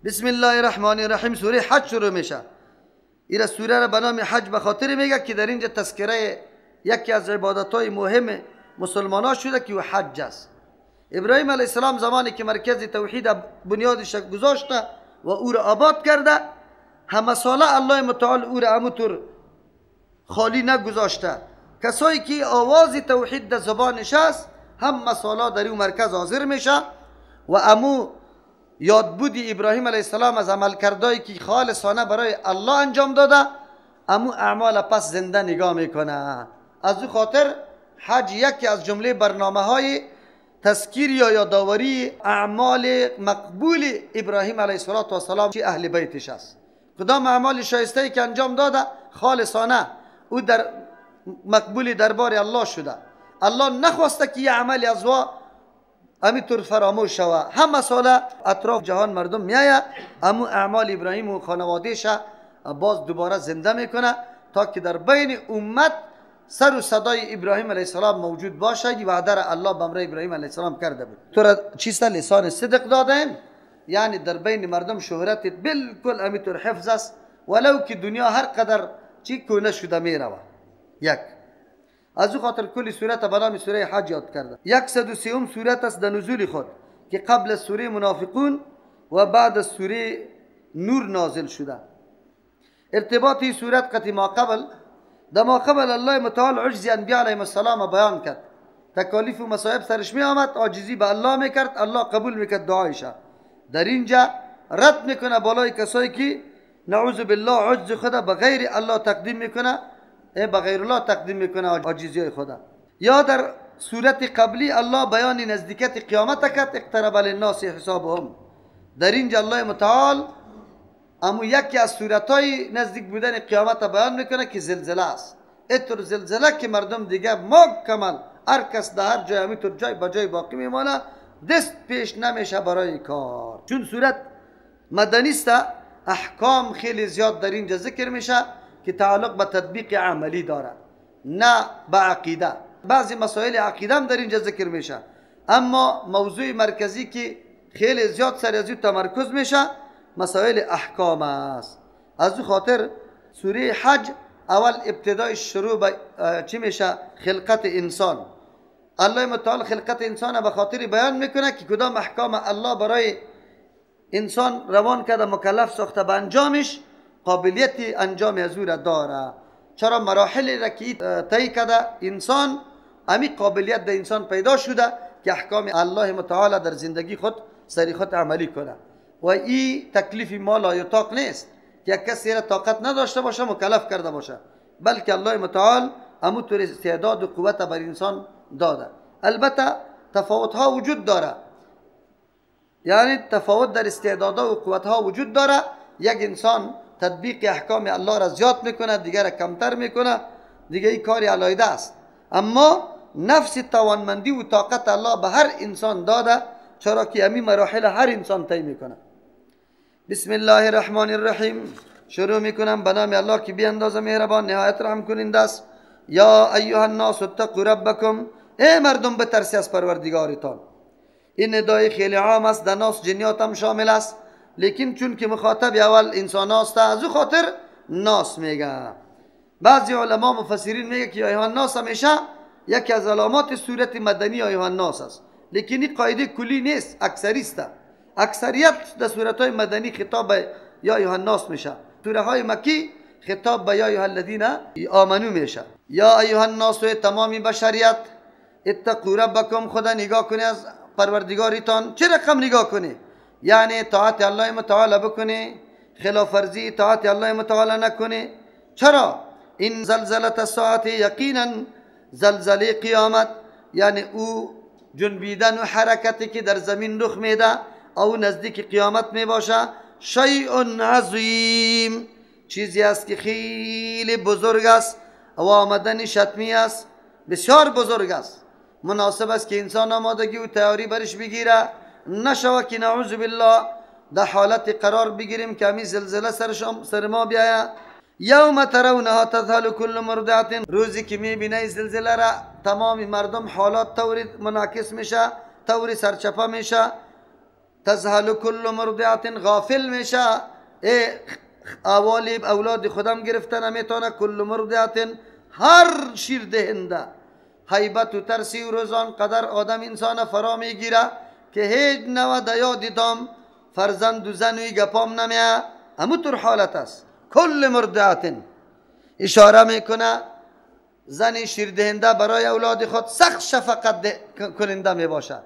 بسم الله الرحمن الرحیم سوره حج شروع میشه. این سوره را به نام حج به خاطر میگه که در اینجا تذکره یکی از عبادت های مهم مسلمان ها شده که حج است. ابراهیم علیه السلام زمانی که مرکز توحید بنیادش گذاشته و او را آباد کرده، همه ساله الله متعال او را همونطور خالی نگذاشته. کسایی که آواز توحید در زبانش است هم ساله در او مرکز حاضر میشه و امو یاد بودی ابراهیم علیه السلام از عمل کردایی که خالصانه برای الله انجام داده، امو اعمال پس زنده نگاه میکنه. از او خاطر حج یکی از جمله برنامه های تذکیر یا یادآوری اعمال مقبول ابراهیم علیه السلام که اهل بیتش است. کدام اعمال شایسته که انجام داده خالصانه او در مقبول دربار الله شده. الله نخواسته که یه عمل از وا همینطور فراموش شوه. همه ساله اطراف جهان مردم میایه امو اعمال ابراهیم و خانوادهش باز دوباره زنده میکنه تا که در بین امت سر و صدای ابراهیم علیه السلام موجود باشه. این وعده را الله به امر ابراهیم علیه السلام کرده بود. تو را چیست لسان صدق دادیم، یعنی در بین مردم شهرت بالکل همینطور حفظ است، ولو که دنیا هر قدر چی کونه شده میروه. یک از او خاطر کلی سورت به نام سوره حج یاد کرده. 103 سورت است در نزول خود که قبل از سوره منافقون و بعد از سوره نور نازل شده. ارتباط این سورت قطعی ما قبل، در ما قبل الله متعال عجز انبیاء علیهم السلام بیان کرد. تکالیف و مصائب سرش می آمد، عاجزی به الله میکرد، الله قبول میکرد دعایش. در اینجا رد میکنه بالای کسایی که نعوذ بالله عجز خود به غیر الله تقدیم میکنه، به غیر الله تقدیم میکنه عاجزی خدا. یا در سورت قبلی الله بیان نزدیکت قیامت کرد، اقترب للناس حسابهم. در اینجا الله متعال امو یکی از صورتهای نزدیک بودن قیامت بیان میکنه که زلزله است. اتر زلزله که مردم دیگه مکمل هر کس در هر جای همینطور جای با جای باقی میمانه، دست پیش نمیشه برای کار. چون صورت مدنی است، احکام خیلی زیاد در اینجا ذکر میشه که تعلق به تطبیق عملی داره، نه به عقیده. بعضی مسائل عقیده هم در اینجا ذکر میشه، اما موضوع مرکزی که خیلی زیاد سر از تمرکز میشه مسائل احکام است. از او خاطر سوره حج اول ابتدای شروع به چی میشه؟ خلقت انسان. الله متعال خلقت انسان به خاطر بیان میکنه که کدام احکام الله برای انسان روان کرده، مکلف ساخته به انجامش، قابلیت انجام از او را داره. چرا مراحل را که طی کرده انسان، امی قابلیت در انسان پیدا شده که احکام الله متعال در زندگی خود سری خود عملی کنه. و این تکلیف ما لا یطاق نیست که یک کسی را طاقت نداشته باشه مکلف کرده باشه، بلکه الله متعال امو طور استعداد و قوت بر انسان داده. البته تفاوت ها وجود داره، یعنی تفاوت در استعدادها و قوت ها وجود داره. یک انسان تطبیق احکام الله را زیاد میکنه، دیگر را کمتر میکنه، دیگه این کاری علیحده است. اما نفس توانمندی و طاقت الله به هر انسان داده، چرا که همین مراحل هر انسان طی میکنه. بسم الله الرحمن الرحیم. شروع میکنم به نام الله که بی اندازه مهربان نهایت رحم کننده است. یا ایها الناس اتقوا ربکم، ای مردم بترسی از پروردگارتان. این ندای خیلی عام است، در ناس جنیات هم شامل است، لیکن چون که مخاطب اول انسان است از او خاطر ناس میگه. بعضی علما مفسرین میگه که ایها الناس همیشه یکی از علامات صورت مدنی ایها الناس است، لیکن این قاعده کلی نیست، اکثری است. اکثریت در صورت های مدنی خطاب به یا ایها الناس میشه، سوره های مکی خطاب به یا ایها الذین آمنو میشه. یا ایها الناس تمام بشریت، اتقوا ربکم، خدا نگاه کنی از پروردگارتان. چه رقم نگاه کنی؟ یعنی طاعت الله متعال بکنی، خلاف ورزی طاعت الله متعال نکنی. چرا؟ این زلزله الساعت، یقینا زلزله قیامت، یعنی او جنبیدن و حرکتی که در زمین رخ میده او نزدیک قیامت می باشه، شیء عظیم، چیزی است که خیلی بزرگ است و آمدن شتمی است، بسیار بزرگ است. مناسب است که انسان آمادگی و تیاری برش بگیره، نشوه که نعوذ بالله در حالت قرار بگیریم که همین زلزله سر ما بیایه. یوم ترونها تذهل کل مرضعة، روزی که میبینه زلزله را تمام مردم حالات طوری منعکس میشه، طوری سرچپه میشه، تذهل کل مرضعة غافل میشه، اوالی اولاد خودم گرفته نمیتونه. کل مرضعة هر شیر دهنده، هیبت و ترسی و روزان قدر آدم انسان فرا میگیره که هیچ نوع دیاد دام فرزند و زن و گپام نمیه، همو طور حالت است. کل مرضعة اشاره میکنه زن شیردهنده برای اولاد خود سخت شفقت کننده میباشه،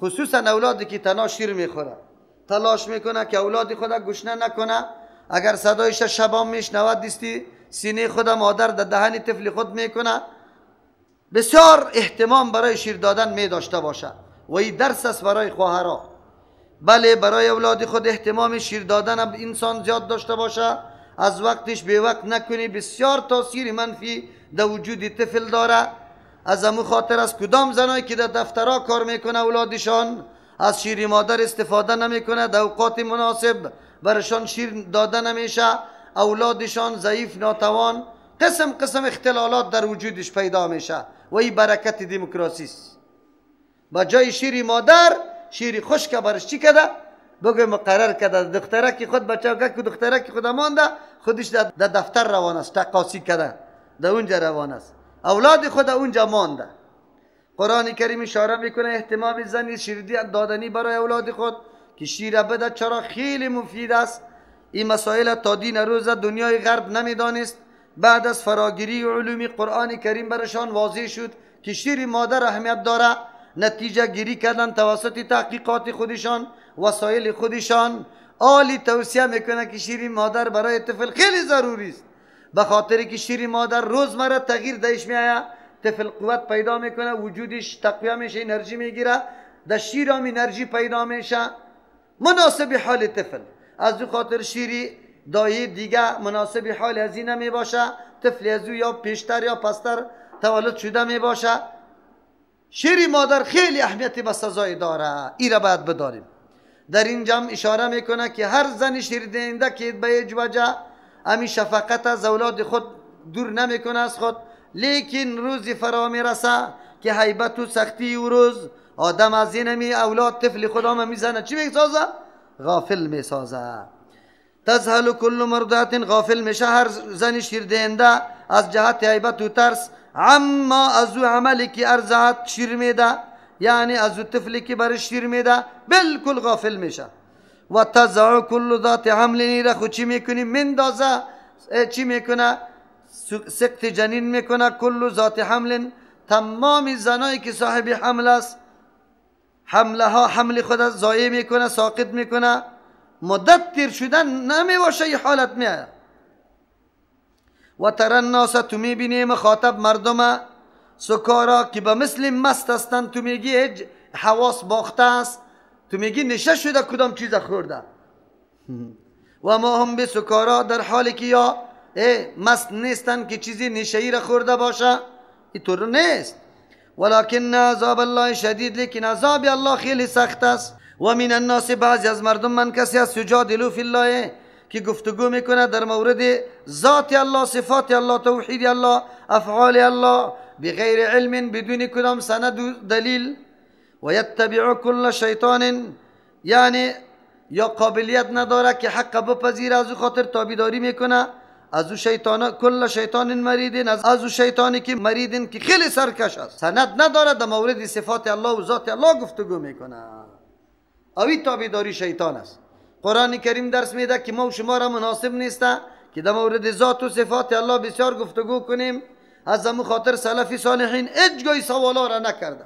خصوصا اولادی که تنها شیر میخوره، تلاش میکنه که اولاد خود گشنه نکنه. اگر صدایش شبام میشنود دستی سینه خود مادر در دهن طفل خود میکنه. بسیار اهتمام برای شیر دادن می داشته باشه و این درس است برای خواهرها. بله برای اولاد خود اهتمام شیر دادن انسان زیاد داشته باشه، از وقتش بی وقت نکنی، بسیار تاثیر منفی در وجود طفل داره. از امو خاطر از کدام زنایی که در دفترها کار میکنه اولادشان از شیر مادر استفاده نمیکنه، در اوقات مناسب برشان شیر داده نمیشه، اولادشان ضعیف ناتوان، قسم قسم اختلالات در وجودش پیدا میشه و این برکت دموکراسی است. با جای شیر مادر شیر خشک برش چی کده؟ بگه مقرر کده دختره که خود بچه که دختره که خود مانده خودش در دفتر روان است، تقاسی کده در اونجا روان است، اولاد خود اونجا مانده. قرآن کریم اشاره میکنه اهتمام زنی شیر دادنی برای اولاد خود که شیر بده، چرا خیلی مفید است. این مسائل تا دین روز دنیای غرب نمیدانست، بعد از فراگیری علوم قرآن کریم برشان واضح شد که شیر مادر اهمیت داره. نتیجه گیری کردن توسط تحقیقات خودشان، وسایل خودشان. عالی توصیه میکنه که شیر مادر برای طفل خیلی ضروری است، به خاطر که شیر مادر روزمره تغییر دهش میآید، طفل قوت پیدا میکنه، وجودش تقویه میشه، انرژی میگیره، در شیر هم انرژی پیدا میشه مناسب حال طفل. از او خاطر شیری دایی دیگه مناسب حال از این نمی باشه، طفل از او یا پیشتر یا پستر تولد شده می باشه. شیر مادر خیلی اهمیت به سزای داره، ای را باید بداریم. در این جمع اشاره میکنه که هر زن شیر دهنده که به هیچ وجه امی شفقت از اولاد خود دور نمیکنه از خود، لیکن روزی فرا میرسه که هیبت و سختی و روز آدم از این امی اولاد طفل خود میزنه چی میسازه؟ غافل میسازه. تذهل کل مرضعة غافل میشه هر زن شیر دهنده از جهت هیبت و ترس، عما از او عملی که ارضعت شیر میده، یعنی از او طفلی که برش شیر میده بالکل غافل میشه. و تضع کل ذات حمل را خود چی میکنی؟ مندازه، چی میکنه؟ سقط جنین میکنه. کل ذات حمل تمام زنایی که صاحب حمل است، حمله ها حمل خود ضایع میکنه، ساقط میکنه، مدت تیر شدن نمی باشه، این حالت میآید. و تر الناس تو میبینی مخاطب مردم سکارا که به مثل مست هستند، تو میگی هیچ حواس باخته است، تو میگی نشه شده کدام چیز خورده. و ما هم به سکارا در حالی که یا مست نیستن که چیزی نشه‌ای را خورده باشه، اینطور نیست. ولکن عذاب الله شدید، لیکن عذاب الله خیلی سخت است. و من الناس بعضی از مردم من کسی از یجادل فی الله که گفتگو میکنه در مورد ذات الله، صفات الله، توحید الله، افعال الله، بغیر علم، بدون کدام سند و دلیل. و یتبع کل شیطان، یعنی یا قابلیت نداره که حق بپذیره، از او خاطر تابعداری میکنه از او شیطان، کل شیطان مرید، از او شیطانی که مریدن که خیلی سرکش است، سند نداره در مورد صفات الله و ذات الله گفتگو میکنه، اوی تابعداری شیطان است. قرآن کریم درس میده که ما و شما را مناسب نیست که در مورد ذات و صفات الله بسیار گفتگو کنیم. از امو خاطر سلف صالحین هیچگاه سوالا را نکرده.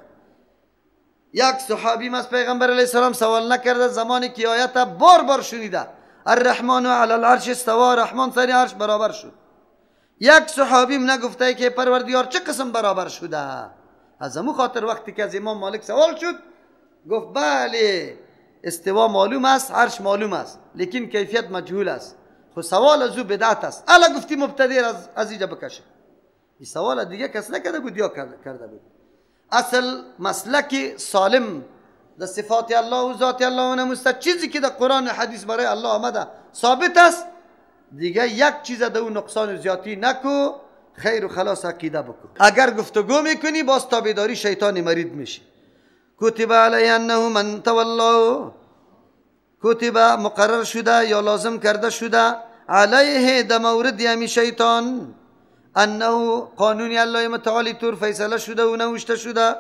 یک صحابی از پیغمبر علیه السلام سوال نکرده زمانی که آیت بار بار شنیده، الرحمن علی العرش استوا، رحمان سر عرش برابر شد. یک صحابیم نگفته که پروردگار چه قسم برابر شده. از امو خاطر وقتی که از امام مالک سوال شد گفت بله استوا معلوم است، عرش معلوم است، لیکن کیفیت مجهول است. خو سوال از او بدعت است. الا گفتی مبتدی از اینجا بکشه. این سوال دیگه کس نکرده بود یا کرده بود. اصل مسلک سالم در صفات الله و ذات الله و نموست، چیزی که در قرآن و حدیث برای الله آمده ثابت است، دیگه یک چیز در او نقصان و زیادی نکو، خیر و خلاص عقیده بکن. اگر گفتگو میکنی باز تابعداری شیطان مرید میشی. کتب علی انه من تولاه، کتب مقرر شده یا لازم کرده شده علیه در مورد یمی شیطان انه قانون الله متعالی طور فیصله شده و نوشته شده.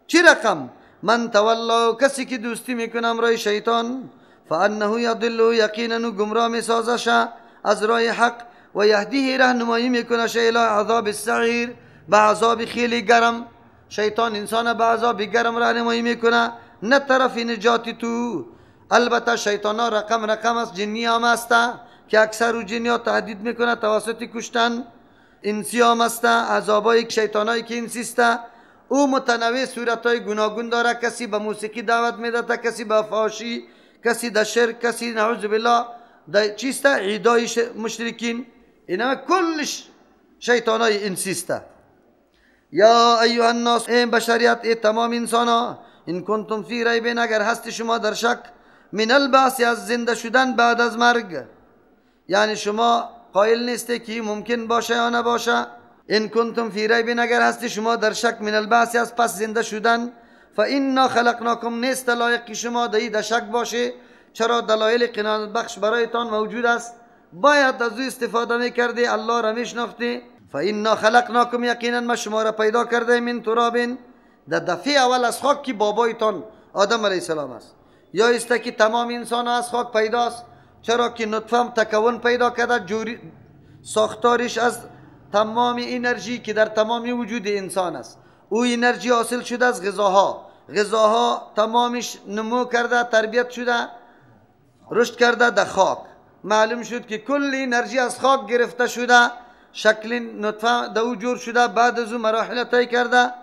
چی رقم؟ من تولا کسی که دوستی میکنه امرای شیطان فانه یضل یقینا گمراه میسازشه از راه حق و یهدیه راهنمایی میکنه الی عذاب السعیر به عذاب خیلی گرم. شیطان انسان به عذاب گرم راهنمایی میکنه نه طرف نجات تو. البته شیطان ها رقم رقم است، جنی هم است که اکثر جنی ها تهدید میکنه توسط کشتن، انسی هم است، عذابای شیطانایی که انسی است او متنوع صورتهای گوناگون داره. کسی به موسیقی دعوت میده، کسی به فحاشی، کسی در شرک، کسی نعوذ بالله در چیست عیدای مشرکین. اینا کلش شیطانای انسی است. یا ایها الناس ای بشریت ای تمام انسان ها، ان کنتم فی ریب اگر هست شما در شک من البعث از زنده شدن بعد از مرگ، یعنی شما قائل نیسته که ممکن باشه یا نباشه. ان کنتم فی ریب اگر هست شما در شک من البعث از پس زنده شدن، فانا خلقناکم نیست لایق که شما در شک باشه، چرا دلایل قناعت بخش برایتان موجود است، باید از او استفاده میکردی، الله را میشناختی. فانا خلقناکم یقینا ما شما را پیدا کرده من تراب در دفعه اول از خاک که بابایتان آدم علیه السلام است، یا است که تمام انسان از خاک پیداست، چرا که نطفه تکون پیدا کرده جوری ساختارش از تمام انرژی که در تمام وجود انسان است، او انرژی حاصل شده از غذاها، غذاها تمامش نمو کرده تربیت شده رشد کرده در خاک. معلوم شد که کل انرژی از خاک گرفته شده، شکل نطفه در او جور شده، بعد از او مراحل طی کرده.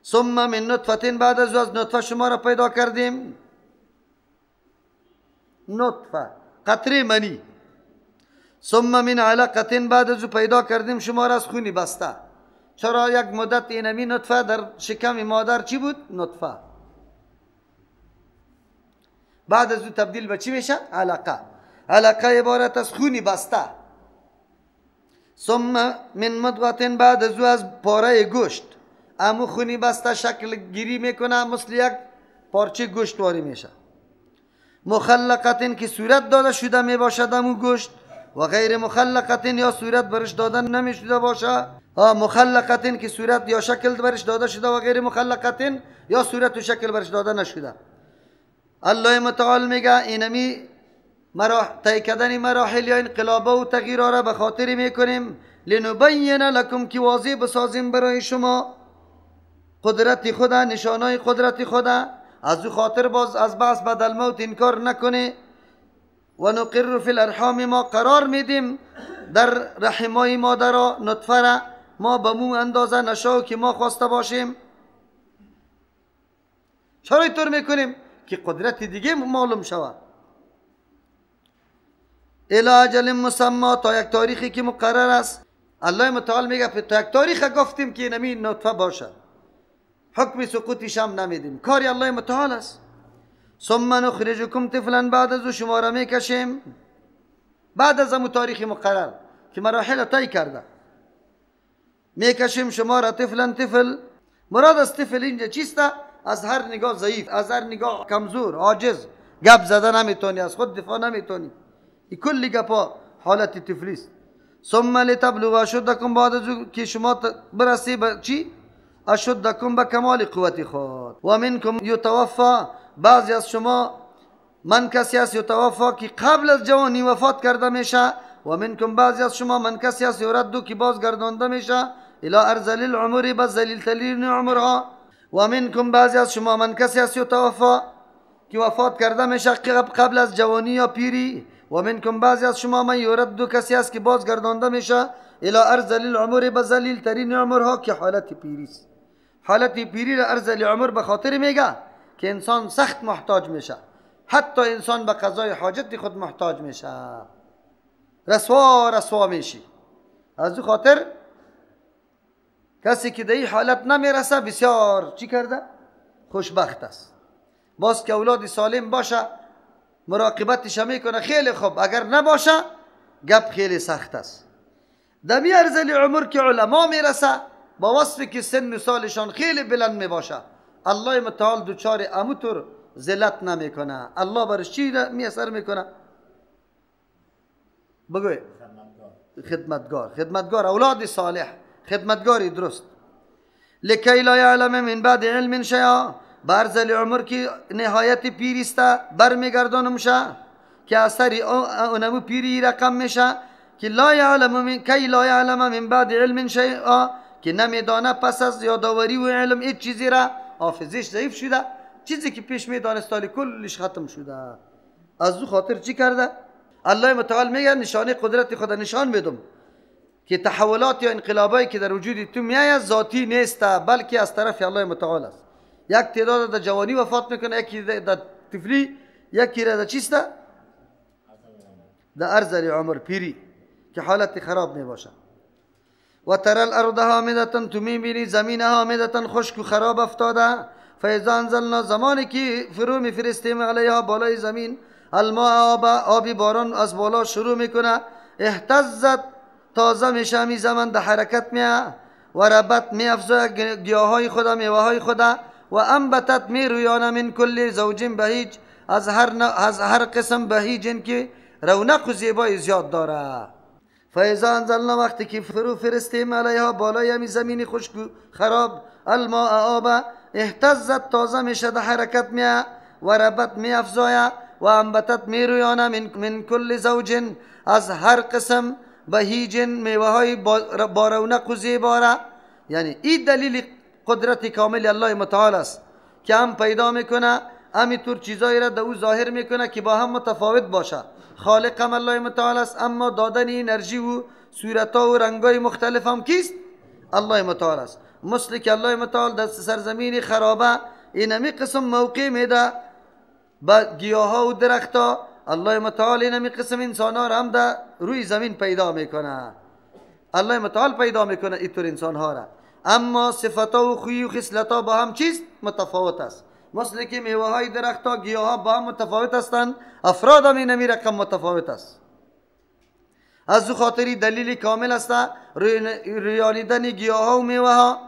ثم من نطفه بعد از او از نطفه شما را پیدا کردیم، نطفه قطره منی. ثم من علقه بعد از او پیدا کردیم شما را از خونی بسته. چرا یک مدت اینمی نطفه در شکم مادر چی بود؟ نطفه. بعد از او تبدیل به چی میشه؟ علقه. علقه عبارت از خونی بسته. ثم من مضغه بعد از او از پاره گوشت، امو خونی بسته شکل گیری میکنه مثل یک پارچه گوشت واری میشه. مخلقه که صورت داده شده میباشد امو گوشت، و غیر مخلقه یا صورت برش داده نمیشده باشه. مخلقه که صورت یا شکل برش داده شده و غیر مخلقه یا صورت و شکل برش داده نشده. الله متعال میگه اینمی طی کردن مراحل یا انقلابه و تغییرها را به خاطر میکنیم لنبین لکم که واضح بسازیم برای شما قدرت خدا، نشانای قدرت خدا. از او خاطر باز از بعث بعد الموت انکار نکنه. و نقر فی الارحام ما قرار میدیم در رحمای مادر نطفه را ما به مو اندازه نشاو که ما خواسته باشیم. چرا اینطور میکنیم؟ که قدرت دیگه معلوم شود. الی اجل مسمی تا یک تاریخی که مقرر است. الله متعال میگه تا یک تاریخ گفتیم که اینمی نطفه باشه، حکم سقوطش هم نمیدیم، کاری الله متعال است. ثم نخرجکم طفلا بعد از او شما را میکشیم بعد از امو تاریخ مقرر که مراحل طی کرده، میکشیم شما را طفلا. طفل مراد از طفل اینجا چیست؟ از هر نگاه ضعیف، از هر نگاه کمزور، عاجز، گپ زده نمیتونی، از خود دفاع نمیتونی، این کلی گپا حالت طفلی است. ثم لتبلغ اشدکم بعد از او که شما برسی به چی؟ اشدکم به کمال قوت خود. و منکم یتوفا بعضی از شما من کسی است یتوفا که قبل از جوانی وفات کرده میشه، و منکم بعضی از شما من کسی است یردو که بازگردانده میشه الی ارذل العمر به ذلیلترین عمرها. و منکم بعضی از شما من کسی است یتوفا که وفات کرده میشه قبل از جوانی یا پیری. و منکم بعضی از شما من یردو کسی است که بازگردانده میشه الی ارذل العمر به ذلیلترین عمرها که حالت پیری است. حالت پیری را ارذل عمر به خاطر میگه که انسان سخت محتاج میشه، حتی انسان به قضای حاجت خود محتاج میشه، رسوا رسوا میشی. از او خاطر کسی که در این حالت نمیرسه بسیار چی کرده؟ خوشبخت است. باز که اولاد سالم باشه مراقبتش میکنه خیلی خوب، اگر نباشه گپ خیلی سخت است. دمی ارذل عمر که علما میرسه با وصفی که سن و سالشان خیلی بلند میباشه، الله متعال دوچار اموتور ذلت نمیکنه. الله برش چی میسر میکنه؟ بگوی خدمتگار، خدمتگار، اولاد صالح، خدمتگاری درست. لکی لا یعلم من بعد علم شیئا، برزل عمر که نهایت پیریست برمیگردانم شه که اثر اونمو پیری رقم میشه که لا یعلم من کی لا یعلم من بعد علم شیئا، که نمیدانه پس از یادآوری و علم هیچ چیزی را، حافظش ضعیف شده، چیزی که پیش میدانست حالی کلش ختم شده. از او خاطر چی کرده؟ الله متعال میگه نشانه قدرت خدا نشان بدم که تحولات یا انقلابایی که در وجود تو میآید ذاتی نیست، بلکه از طرف الله متعال است. یک تعداد در جوانی وفات میکنه، یکی در طفلی، یکی را در چیست؟ در ارذل عمر پیری که حالت خراب میباشه. و تر الارض هامدة، تو میبینی زمین هامدة خشک و خراب افتاده. فاذا انزلنا، زمانی که فرو میفرستیم علیها بالای زمین الماء آب، آبی باران از بالا شروع میکنه، اهتزت تازه میشه، می زمان در حرکت میه و ربت میافزاید گیاهای خدا، میوه های خدا، و انبتت میرویانه من کل زوج بهیج، از هر قسم بهیج که رونق و زیبایی زیاد داره. فاذا انزلنا، وقتی که فرو فرستیم علیها بالای همی زمین خشک و خراب الماء آب، اهتزت تازه میشه در حرکت میه و ربت میافزایه و انبتت میرویانه من کل زوج، از هر قسم بهیج میوه های با رونق و زیباره. یعنی این دلیل قدرت کامل الله متعال است که هم پیدا میکنه، همینطور چیزایی را در او ظاهر میکنه که با هم متفاوت باشه. خالق هم الله متعال است، اما دادن انرژی و صورتها و رنگای مختلف هم کیست؟ الله متعال است. مثل که الله متعال در سرزمین خرابه اینمی قسم موقع میده با گیاها و درختها، الله متعال اینمی قسم انسان ها را هم در روی زمین پیدا میکنه. الله متعال پیدا میکنه اینطور انسان ها را، اما صفت ها و خوی و خصلت ها با هم چیست؟ متفاوت است. مثل که میوه های درخت ها، گیاه ها با هم متفاوت هستند، افراد هم اینمی رقم متفاوت است. از او خاطری دلیل کامل است رویانیدن گیاه ها و میوه ها،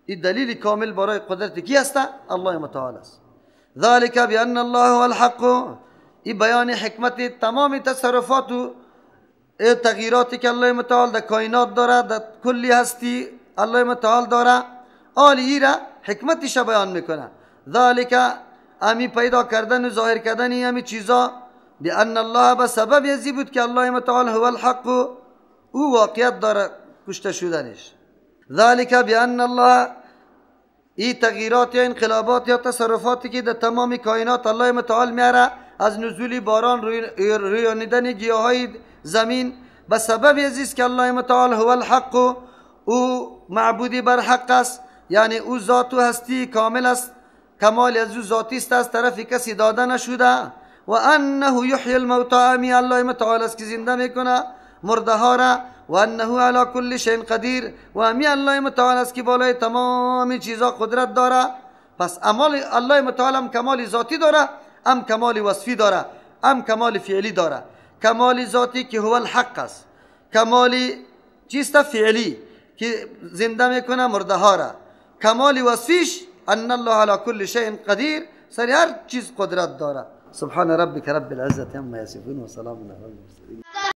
این دلیل کامل برای قدرت کی است؟ الله متعال است. ذلك بأن الله هو الحق، این بیان حکمت تمام تصرفات و تغییراتی که الله متعال در کائنات داره، در کلی هستی الله متعال داره، آلی را حکمتش بیان میکنه. ذلك امی پیدا کردن و ظاهر کردن امی چیزا، بأن الله به سبب ازی بود که الله متعال هو الحق، او واقعیت داره کشته شدنش. ذلك بأن الله، ای تغییرات یا انقلابات یا تصرفاتی که در تمام کائنات الله متعال میاره، از نزول باران، رویانیدن گیاهای زمین، به سبب ازیست که الله متعال هو الحق، او معبودی بر حق است، یعنی او ذات و هستی کامل است، کمال از او ذاتی است، از طرف کسی داده نشده. و انه یحیی الموتی، امی الله متعال است که زنده میکنه مرده ها را، و انه علی کل شیء قدیر، و امی الله متعال است که بالای تمام چیزا قدرت داره. پس اعمال الله متعال هم کمال ذاتی داره، هم کمال وصفی داره، هم کمال فعلی داره. کمال ذاتی که هو الحق است، کمال چیست؟ فعلی که زنده میکنه مرده ها را. کمال وصفیش ان الله علی کل شیء قدیر، سر هر چیز قدرت داره. سبحان ربک رب العزة عما یصفون و سلام علی المرسلین.